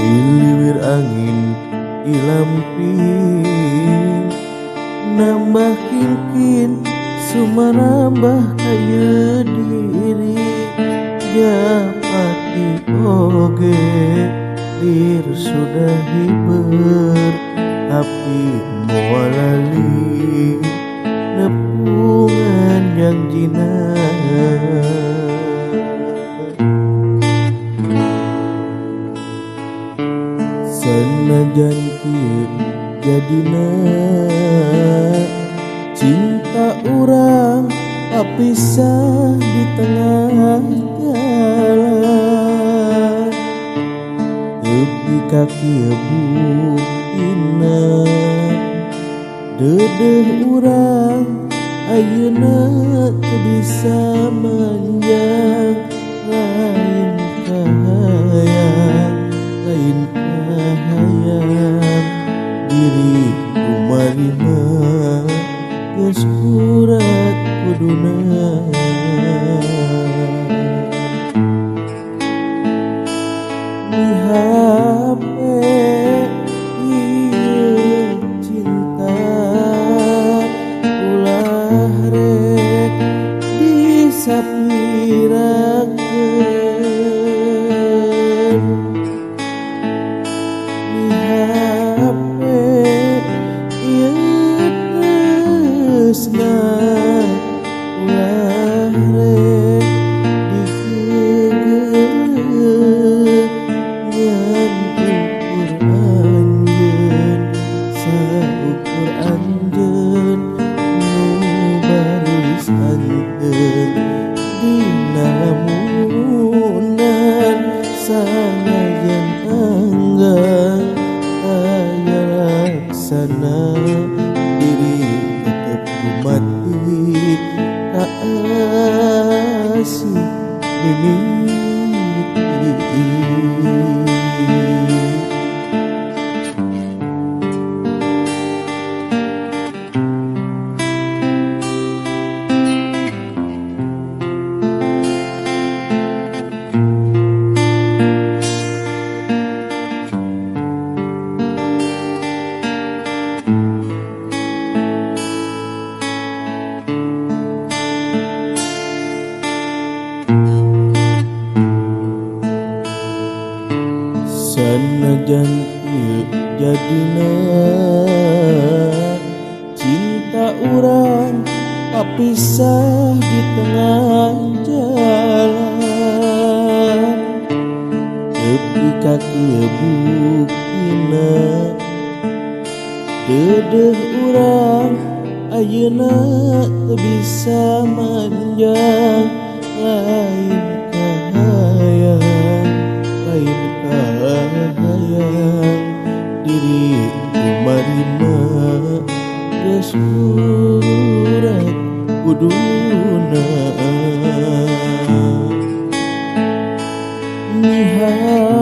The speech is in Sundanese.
Liliwir angin ilamping nambah kingkin sumarambah kaya diri japati oge lir sudah hiber tapi moal lali nepungan janjina. Sanajan kieu jadina cinta urang papisah di tengah jalan tepi ka kieu buktina deudeuh urang ayeuna teu bisa manjang lain kahayang lain kahayang diri kumarima geus kurat kuduna. Mihape ieu cinta ulah rek disapirakeun mihape ieu tresna ulah rek dikegeun ngan ukur anjeun saukur anjeun nu baris anteung dina lamunan sanajan anggang aya laksana diri tetep gumati ka asih mimiti. Sanajan kieu jadina cinta urang papisah di tengah jalan tepi ka kieu buktina deudeuh urang ayeuna teu bisa manjang lain kahayang lain kahayang diri kumarima geus kurat kuduna. Mihape